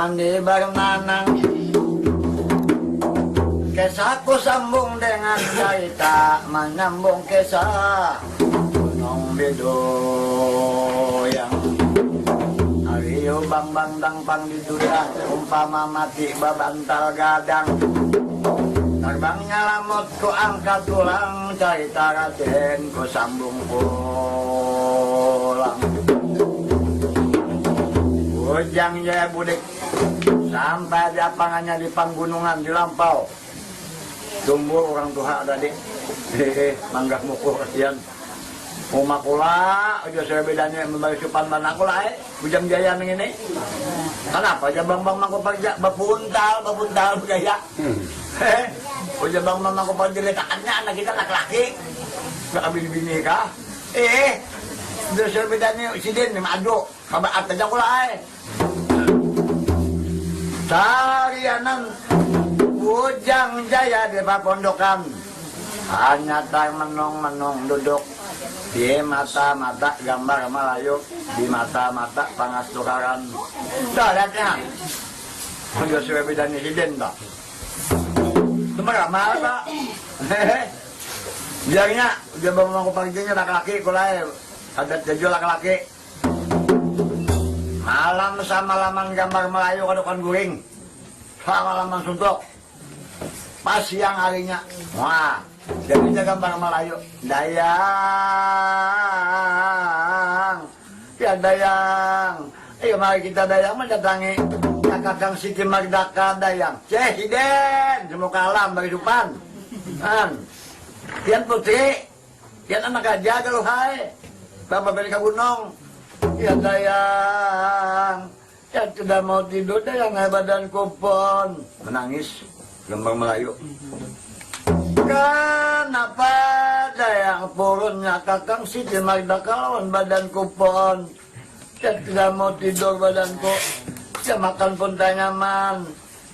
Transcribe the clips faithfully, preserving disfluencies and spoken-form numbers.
Di Barnanang. Kisahku sambung dengan cerita menyambung kisah Gunung Biduyang. Hari ubang bang dangpang di dulang, umpama mati babantal gadang. Terbangnya lamut ku angkat tulang, cerita Raden ku sambung pulang. Bujang Jaya Budik sampai di apangannya di panggunungan di lampau. Tumbur urang tuha tadi. Hehe, manggah mukuh kasian. Uma kula, ujar saya bedanya membari supan mana kula, eh. Bujang Jaya nang ini. Kanapa aja bang bang mangku parja, bapuntal, bapuntal gaya. Hehe. Ujar bang bang mangku parja letakannya anak kita laki-laki. Gak bini-bini kah? Eh, ujar saya bedanya sidin ni madu. Kabaat aja kula, eh. Sarianan Bujang Jaya di papondokan. Hanya tar menung-menung duduk di mata-mata gambar Melayu, di mata-mata pangas tukaran. Tuh, lihatnya. Udah sudah beda nih hidin, tuh. Itu meramal, tuh. Biarnya, udah bawa mangku parjanya laki-laki, kulai. Adat jajul laki-laki. Malam samalaman gambar Melayu kada kawan guring. Samalaman suntuk. Pas siang harinya. Wah, jadinya gambar Melayu. Dayang. Ya, Dayang. Ayo, mari kita, Dayang, mendatangi Kakang Siti Mardaka, Dayang. Ceh, hiden. Semuka alam, bari supan. An. Pian putri. Pian anak aja, galuh, hai. Bapak beri ka gunung. Ya, Dayang. Ya, tidak mau tidur, Dayang, hai, badan kupon. Menangis. Gambar Melayu. Kenapa, Dayang, purunnya Kakang Siti Mardaka lawan badan kupon? Ya, tidak mau tidur badanku. Ya, makan pun tak nyaman.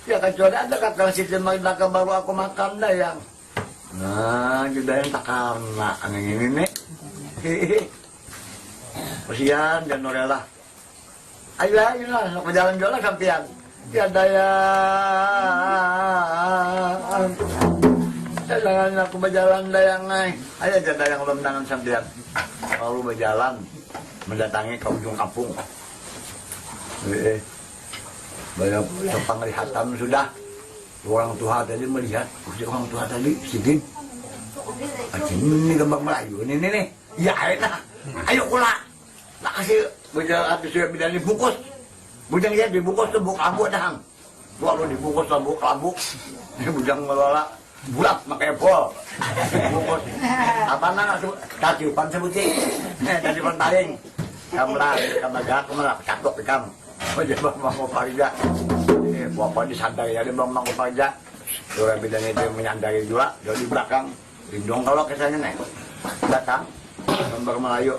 Ya, kecuali ada Kakang Siti Mardaka baru aku makan, Dayang. Nah, jadi Dayang tak karena aneh ini, nih. Kasihan, dan Norela. Ayo, ayo lah, nak berjalan dulu lah sampian. Ya, Dayang. Jangan aku berjalan, Dayang, ai. Ayo aja, Dayang, belum tangan sampian. Lalu berjalan mendatangi ke ujung kampung. Eh, eh. Banyak sepanglihatan sudah. Orang tua tadi melihat, "Udah orang tua tadi, sidin. Anjing, ini gambar Melayu, ini, ini, nih. Ya, enak. Ayo, kula." Nah, kasih bujang ati sudah bidan dibungkus. Bujang ya dibungkus tuh, buk lambu dah. Wah, lu dibungkus lambu, lambu. Ini bujang ngelola bulat pakai bol. Dibungkus. Apa nang asuh? Tatiupan sebuti. Tatiupan paling. Kamu lah, kamu gak, kamu lah, catok ikam. Oh, jadi bang mau parja. Eh, bapak disadari ya, bang mau parja. Orang bidan itu menyandari juga, dari belakang. Lindung kalau kisahnya, nih. Datang. Gambar Melayu.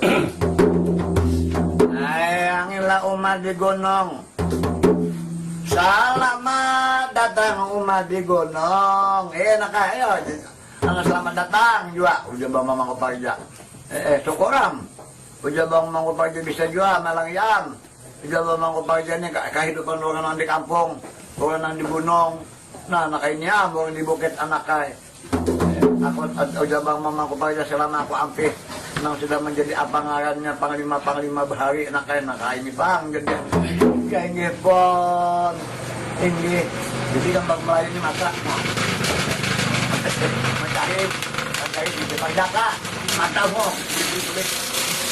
Ayangilah uma di gunung. Selamat datang uma di gunung. Eh, nak, ayo. Anak selamat datang juga. Ujar bang mamang keparja. Eh, eh, syukuram. Ujar bang mamang keparja bisa juga, malang yam. Ujar bang mamang keparja ini ka-, kehidupan orang nang di kampung, orang nang di gunung. Nah, anak ini am, orang di bukit anak kai. Aku, ujar bang mamang keparja selama aku ampih. Nang sudah menjadi apa ngarannya panglima-panglima bahari, nak kai, nak kai ini bang, jadi. Ya, inggih pon. Inggih. Jadi gambar Melayu ini mata. Mencari, mencari di depan jaka. Matamu.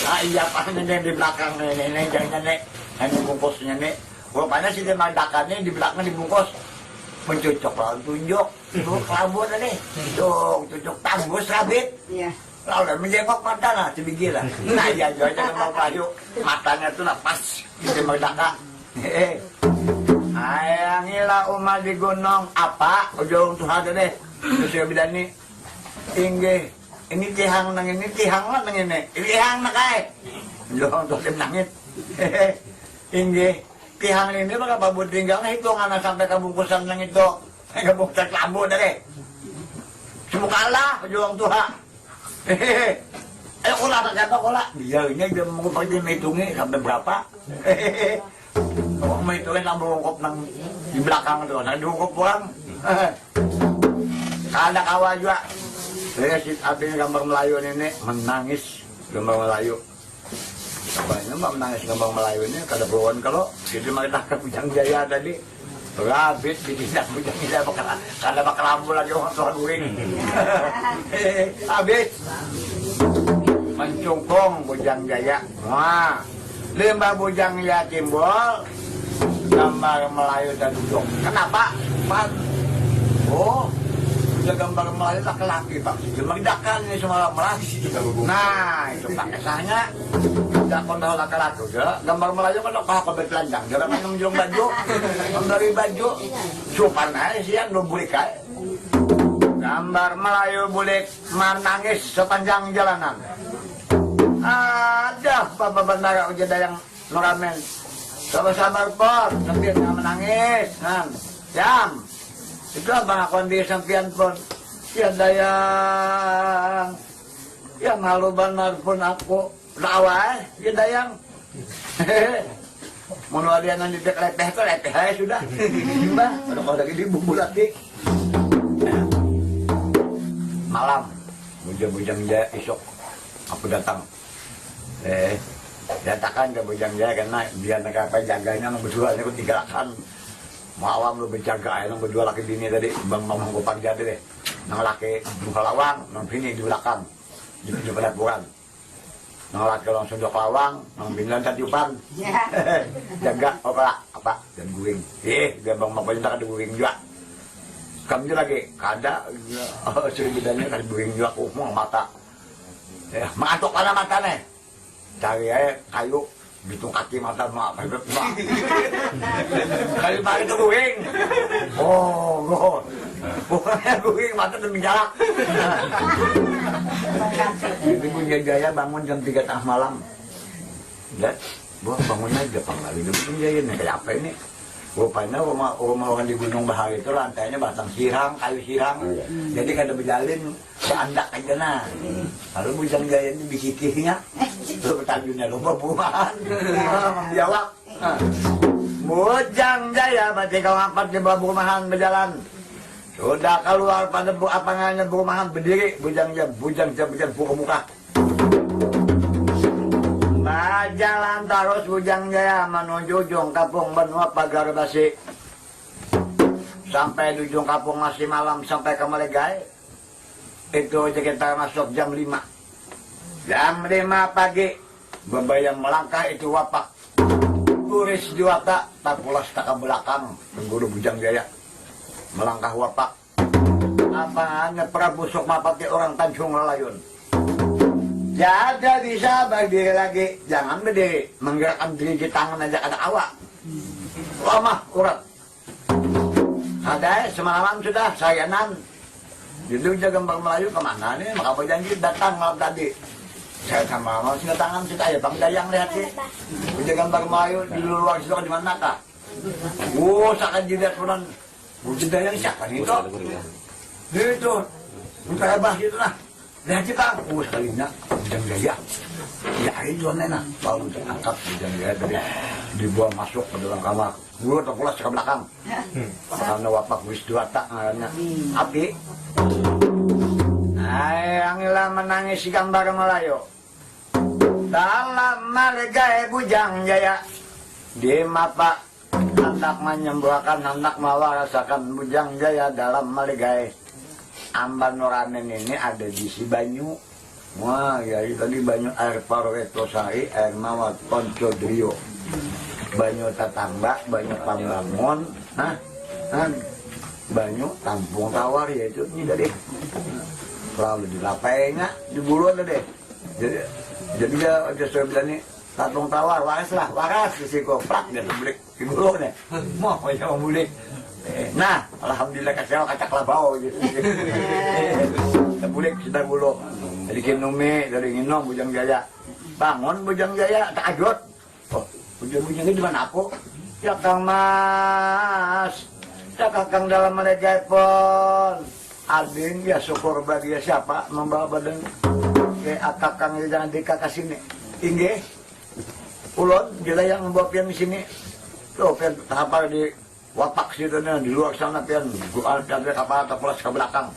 Nah, iya, pang ini di belakang nih, nih, nih, jangan nih. Ini bungkusnya nih. Rupanya si Deman Daka nih di belakang dibungkus. Mencucuk lawan tunjuk. Ibu kelabu tadi. Cucuk, cucuk, tanggus rabit. Iya. Lalu menjengok mata lah, sebiji lah. Nah, iya juga aja gambar Melayu. Matanya tuh lah pas di Deman Daka. Hehe. Ayangilah uma di gunung, apa? Ujar orang tuha tu deh. Terus ya bidani. Inggih. Ini tihang nang ini, tihang lah nang ini. Ini tihang nak ai. Ujar orang tuha tu nangit. Hehe. Inggih. Tihang ini berapa buat tinggal hitungan sampai ke bungkusan nang itu. Sampai ke bungkusan lambu tadi. Semua kalah, ujar orang tuha. Hehe. Ayo, kula, tak kata kula. Biarnya dia mau pergi menghitungi sampai berapa. Hehe. Wong mah itu kan nang berungkup nang di belakang tu, nang diungkup pulang. Kada kawa jua. Jadi si abin gambar Melayu nini menangis gambar Melayu. Apa ini mah menangis gambar Melayu ini kada puan kalau jadi mah kita ke Bujang Jaya tadi. Rabit di tindak Bujang Jaya bakal kada bakal ambu lagi orang tua guring. Habis mencungkung Bujang Jaya. Wah. Limbah Bujang Jaya timbul, gambar Melayu taduduk. Kenapa? Pan. Oh, udah gambar Melayu laki-laki, Pak. Dia meridakan ini semua Melayu. Nah, itu Pak kisahnya. Tidak pernah laki-laki. Udah gambar Melayu kan apa apa bertelanjang. Dia kan menunjuk baju, memberi baju. Sopan aja sih ya, lo bulik aja. Gambar Melayu bulik menangis sepanjang jalanan. Ada apa benar ujar dayang Nuramen. Sabar-sabar pon, sampian jangan menangis. Nah, jam. Itu apa ngakuan diri sampian pon. Ya dayang. Ya malu banar pun aku. Tawa eh, ya dayang. Mun walianan di lepeh tu lepeh aja sudah. Imbah, ada kau lagi di bubur lagi. Malam, bujang-bujang ja isuk aku datang. Eh, nyatakan ke Bujang Jaya kena biar negara apa jaganya nang berdua ini aku tinggalkan. Malam lu berjaga ya nang berdua laki bini tadi bang mamang kupang jadi deh. Nang laki di lawang, nang bini di belakang di pintu pendapuran. Nang laki langsung jok lawang, nang bini lancar tiupan. Jaga apa apa dan guring. Eh, biar bang mamang perintah ada guring juga. Kamu lagi kada sudah bedanya kada guring juga aku mau mata. Ya, mangantuk mana mata nih. Cari aja kayu, bitung kaki mata mak pepet mak. Kayu pakai itu guring. Oh, oh. Bukannya guring mata dan menjalak. Jadi punya gaya bangun jam tiga tengah malam. Dan buah bangun aja pang lagi dulu punya ini kayak apa ini? Rupanya rumah rumah orang di Gunung Bahari itu lantainya batang sirang, kayu sirang. Jadi kada berjalin. Baandak aja nah. Lalu Bujang Jaya ini bikikihnya. Lalu tajunnya lomba buahan. Membiawak. Bujang Jaya berarti kau empat di bawah perumahan berjalan. Sudah keluar pada bu apa namanya perumahan berdiri Bujang Jaya, Bujang Jaya, Bujang buka muka. Berjalan terus Bujang Jaya menuju ujung kampung benua pagar basi. Sampai di ujung kampung masih malam sampai ke Melegai. Itu sekitar masuk jam lima. Jam lima pagi, bebayang melangkah itu wapak. Kuris juata, tapulas taka belakang, guru Bujang Jaya. Melangkah wapak. Apanya Prabu Sukmapati orang Tanjung Lalayun. Jadi bisa berdiri lagi, jangan berdiri, menggerakkan diri di tangan aja kada awak. Lamah urat. Ada semalaman sudah sayanan. Jadi ujar gambar Melayu kemana nih? Maka berjanji datang malam tadi. Saya sama mau sudah tangan sudah ya bang dayang lihat sih. Ujar gambar Melayu di luar situ di mana kah? Oh, sakan jidat punan. Ujar dayang siapa nih itu? Dia itu. Entah abah gitu lah. Lihat sih bang. Oh, sekalinya Bujang Jaya. Ya itu aneh nah. Lalu diangkat Bujang Jaya tadi dibawa masuk ke dalam kamar. Guru terpulas ke belakang. Karena wapak wis dua tak ngarannya. Abi. Hai, angilah menangis gambar Melayu. Dalam malegai Bujang Jaya. Di mapa hendak menyembuhkan, hendak mewarasakan Bujang Jaya dalam malegai. Amban Nuramin ini ada diisi banyu. Wah, ya itu tadi banyu air Pareto Sari, air mawar Ponco Drio. Banyu tatamba, banyu pambangun, nah, nah, banyu tampung tawar ya itu ini tadi. Lalu dilapainya di bulu ada deh. Jadi jadi dia aja sudah bilang nih tatung tawar waras lah waras di siko prak dia tebulik di bulu nih mau ya mau bulik. Eh, nah, alhamdulillah kasih kacak labau gitu. Tebulik sudah bulu. Jadi kinumi dari nginum Bujang Jaya. Bangun Bujang Jaya takajut. Oh, Bujang Bujang ini di mana aku? Ya Kang Mas. Ya Kakang dalam melegai pon. Ading ya syukur bahagia siapa membawa badan. Oke, Kakang ya jangan dikaka sini. Inggih. Ulun bila yang membawa pian di sini. Tuh, pian tahampar di wapak situ nih, di luar sana pian, gua ada kapal terpelas ke belakang.